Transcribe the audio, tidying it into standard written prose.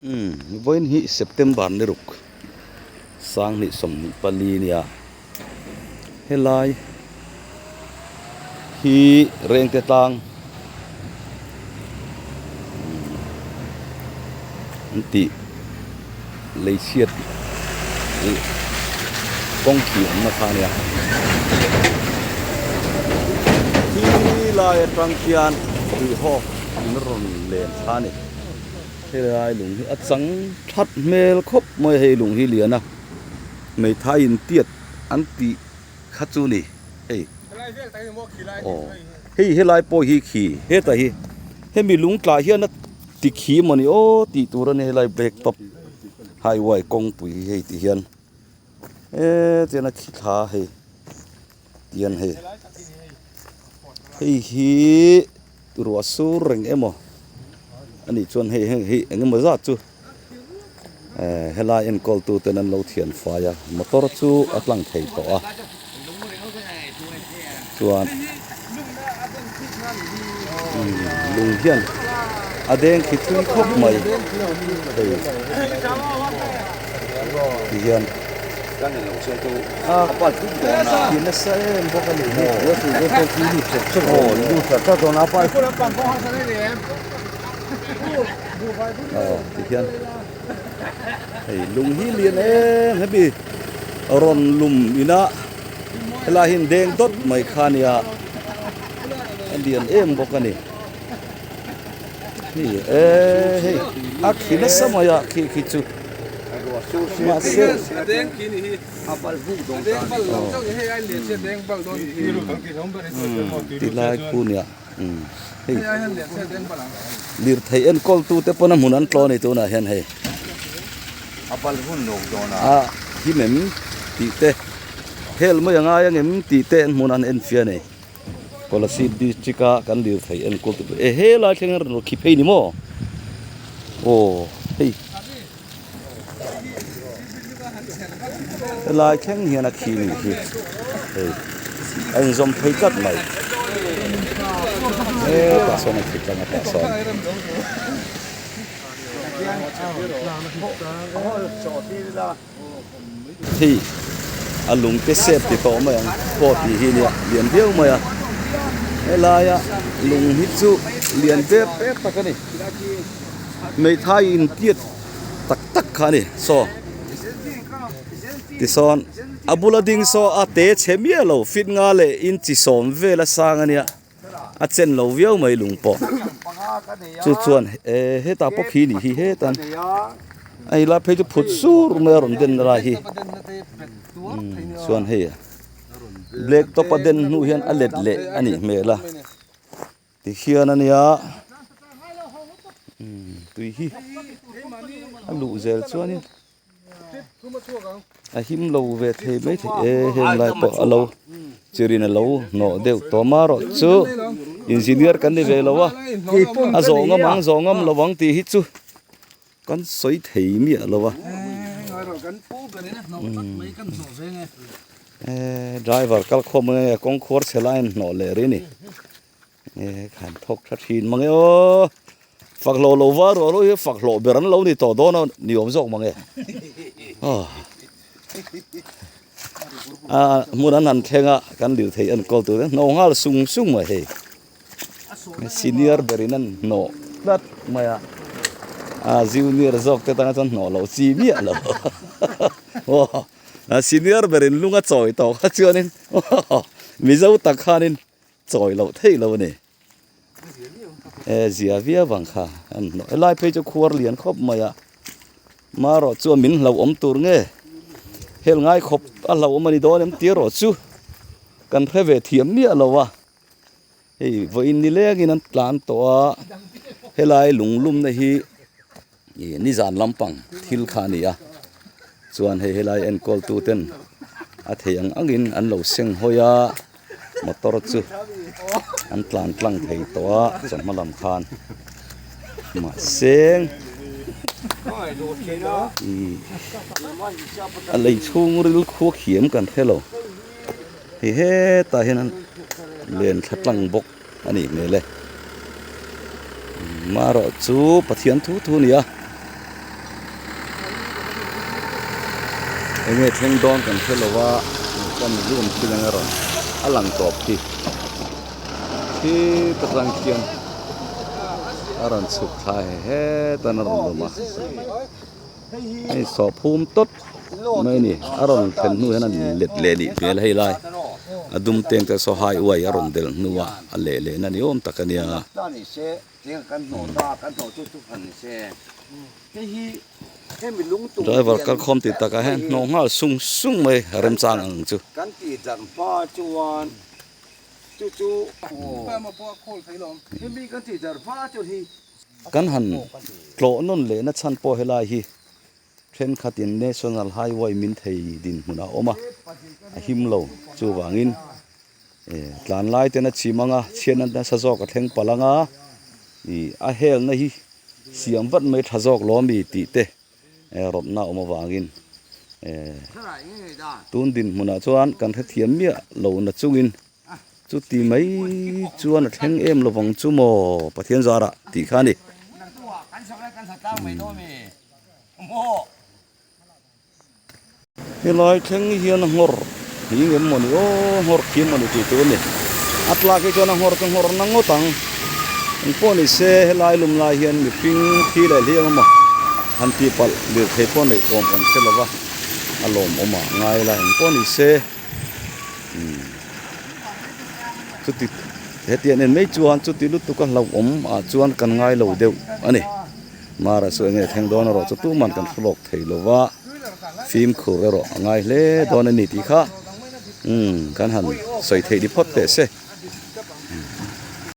Umm vawiin hi September ni ruk sanghnih 24 nia helai hi Rengte tlang an tih lei chhiat ih kawng khi awmna kha ania khi lai atang khian tuihawk in rawn len thla a ni. Helai lung hi a chang that hmel khawp mai a hei lung hi lian a hmeithai in tiat an tih kha chu ni hei aw hei helai pawh hi khi hetah hi hemi lung tlah hian a ti khi mawni aw tih tur a ni helai black top highway kawngpui hi hei ti hian eee tihian a khi thla a hei tian hei hei hi ruah sur reng emaw anih chuan hei heng hi eng emaw zat chu eh helai enkawl tu ten an lo thian fai a motor chu a tlang thei tawh a chuan lung hian a deng khi thui khawp mai hei ti hian. A nasa em bawk a ni hi. Aw tihian hei lung hi lian em hemi rawn lum ina helai hi an deng dawt mai kha a nia a lian em bawk a ni hei e hei a khi nasa mai a khi khi chu. Mahse ti lai khu nia hei lirthei enkawl tu te pawn a hmun an tlaw a ni tunah hian hei a him em tih te hel mai a ngai ang em tih te an hmun an enfiah a ni Kolasib district a kan lirthei enkawl tu e helai thleng a rawn khi phei ni maw aw hei. Helai thleng hian a khi nih hi hei a inzawm phei tlat mai hetah sawn a khi tlang a tah sawn. Hei a lung te sep ti tawh mai ang pawh tih hi nia lian viau mai a helaia lung hi chu lian pep pep tak a ni hmeithai intiat tak tak kha a ni saw tisawn a bula ding saw a te chhe miah lo fit nga leh inchi sawm vel a sang a nia a chen lo viau mai lung pawh chu chuan eh hetah pawh khi nih hi hetan a helai phei chu phut sur mai a rawn den lai hi chuan hei black top a den hnu hian a let leh a nih hmel a. Tikhian a nia tui hi a luh zel chuanin a him lo ve thei mai thei e heng lai pawh a lo chirin a lo hnawh deuh tawh marawh chu engineer kan ni ve lo a a zawh ngam ang zawh ngam lo ang tih hi chu kan sawi thei miah lo a driver kalkhawm nge kawng khuar chhe laiin hnawh leh rih a ni. E khan thawk tha thin mange aw fak hlawh lo va ruah lo hi fak hlawh ber an lo ni tawh dawn a ni awm zawk mange aw a hmun an han thleng a kan lir thei an kawl tur hnawh nghal sung sung mai hei senior berin an hnawh tlat mai a a junior zawk te tanga chuan hnawh loh chi miah lo aw senior berin lung a chawi tawh kha chuanin mizo tak khanin chawi loh theih lo a ni e zia viau ang kha an hnawh helai phei chu khuar lian khawp mai a marawh chuan min hlauhawm tur nge hel ngai khawp a hlauhawm a ni dawn em tih erawh chu kan hre ve thiam miah lo a hei vawiin ni lengin an tlan tawh a helai lung lumna hi ih nizan lampang thil kha a ni a chuan hei helai enkawl tu ten a thei ang angin an lo seng hawi a. Motor chu an tlan tlang thei tawh a chawhma lam khan mahse ih a lei chhung ril khua khiam kan hre lo hei hetah hian an len thla tlang bawk a nih hmel e marawh chu Pathian thu thu a ni a. Enge thleng dawn kan hre lo a, kan zoom thil ang erawh a lang tawp khi. Khi ta tang khian a rawn chhuk thla he hetan a rawn lum a. Hei sawh phum tawt mai a ni, a rawn thlen hnu hian a let leh nih hmel hei lai. A dum teng te saw hai uai a rawn delh hnuah a leh lehna ni awm tak a nia. Driver kal khawm tih takah hian hnawh nghal sung sung mai remchang ang chu. Kan han tlawh nawn lehna chhan pawh helai hi thenkhatin National Highway min thei dinhmun a awm a, a him lo. Chuvangin tlan lai ten a chim ang a, chhiatna nasa zawk a thleng palh ang a, ih a helna hi siam vat mai tha zawk lo ami tih te rawtna a awm avangin tun dinhmunah chuan kan hrethiam miah lo na chungin Chuti mai chuan a thleng em lovang chu maw Pathian zarah tih kha a ni. Helai thleng hian a nghawr hing em mawni aw nghawr khi mawni tih tur a ni. A tlak hi chuan a nghawr chu nghawr na ngawt ang. Engpawh ni se helai lum lai hian mihring thi leh hliam emaw han tih palh lirthei pawh neih awm kan hre lova a lawmawm ah ngai la engpawh ni se. Chuti hetiang en mai chuan chuti lutuk a hlauhawm ah chuan kan ngai lo deuh a ni. Mara chu enge thleng dawn erawh chu tuman kan hre lawk thei lo va, fimkhur erawh a ngai hle dawn a ni tih kha umm kan han sawi theih ni phawt teh se.